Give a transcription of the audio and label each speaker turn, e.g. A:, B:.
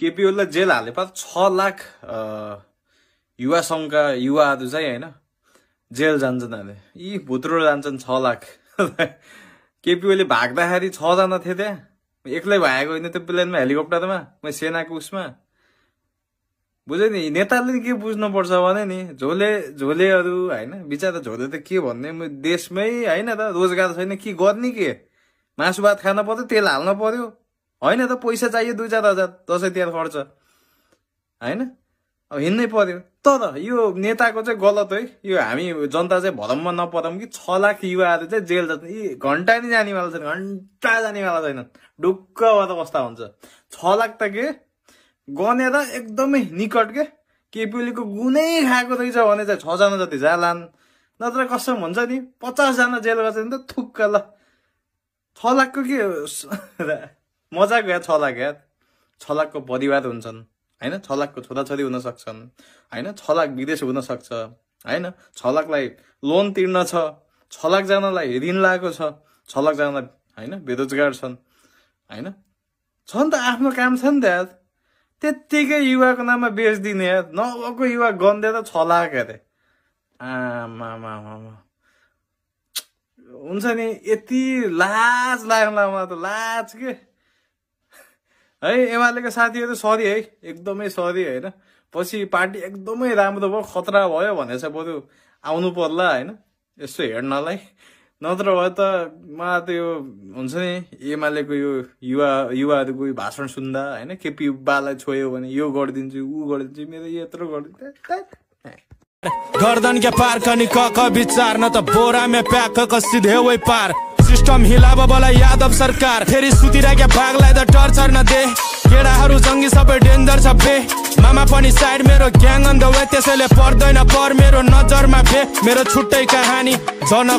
A: KP ओलीलाई jail हाले 6 लाख युवा संघका युवाहरू चाहिँ हैन जेल जान्छन् अहिले। यी भुत्रो जान्छन् 6 लाख। केपी ओली भाग्दाखेरि 6 जना थिए त्यहाँ, एक्लै भएको होइन त्यो प्लेनमा हेलिकप्टरमा, म सेनाको उसमा। बुझ्यो नि, नेताले के बुझ्नुपर्छ भने नि झोलेहरू हैन, बिचारा झोले त के भन्ने, देशमै हैन त रोजगार छैन, के गर्ने, के मासु भात खान पर्यो, तेल हाल्न पर्यो हैन त, पैसा चाहियो 2-4 हजार दसैँ तिहार खर्च हैन, अब हिँड्नै पर्यो। तर यो नेताको चाहिँ गलत है, यो हामी जनता चाहिँ भरममा नपरौँ कि 6 लाख युवाहरू चाहिँ जेल जान्छन्। यी घण्टा नि जानेवाला छैन, घण्टा जानेवाला छैनन्, ढुक्क भएर कस्ता हुन्छ। 6 लाख त के गनेर एकदमै निकट के केपी ओलीको गुनै खाएको रहेछ भने चाहिँ 6 जना जति जालान्, नत्र कसम हुन्छ नि 50 जना जेल गर्छ नि त थुक्क। ल 6 लाखको के मजाक या 6 लाख या 6 लाखको परिवार हुन्छन् हैन, 6 लाखको छोराछोरी हुन सक्छन् हैन, 6 लाख विदेश हुन सक्छ हैन, 6 लाखलाई लोन तिर्न छ, 6 लाख जनालाई ऋण लागेको छ, 6 लाख जना हैन बेरोजगार छन् हैन, छन् त आफ्नो काम छ नि त यार। त्यतिकै युवाको नाममा बेच्दिने यार, नभएको युवा गन्देर 6 लाख अरे आमा हुन्छ नि। यति लाज लाग्ला मलाई त, लाज के है। एमालेका साथीहरू सरी है, एकदमै सरी हैन, पछि पार्टी एकदमै राम्रो भयो, खतरा भयो भनेछ, बरु आउनु पर्ला हैन यसो हेर्नलाई, नत्र भए त मलाई त यो हुन्छ नि एमालेको यो युवाहरूको भाषण सुन्दा हैन, केपी बालाई छोयो भने यो गरिदिन्छु ऊ गरिदिन्छु, मेरो यत्रो गरिदिन्छ
B: गर्दन के पार कनी क विचार न त बोरा में प्याक क सीधे वही पार। सिस्टम हिलाब बोला यादव सरकार, फेरि सुतिरहेका भागलाई त टर्चर न दे, केडाहरू जङ्गी सबै डेन्जर छ बे, मामा पनि साइड मेरो ग्याङ अन द वे, त्यसैले पर्दैन पर मेरो नजरमा बे, मेरो छुट्टै कहानी जन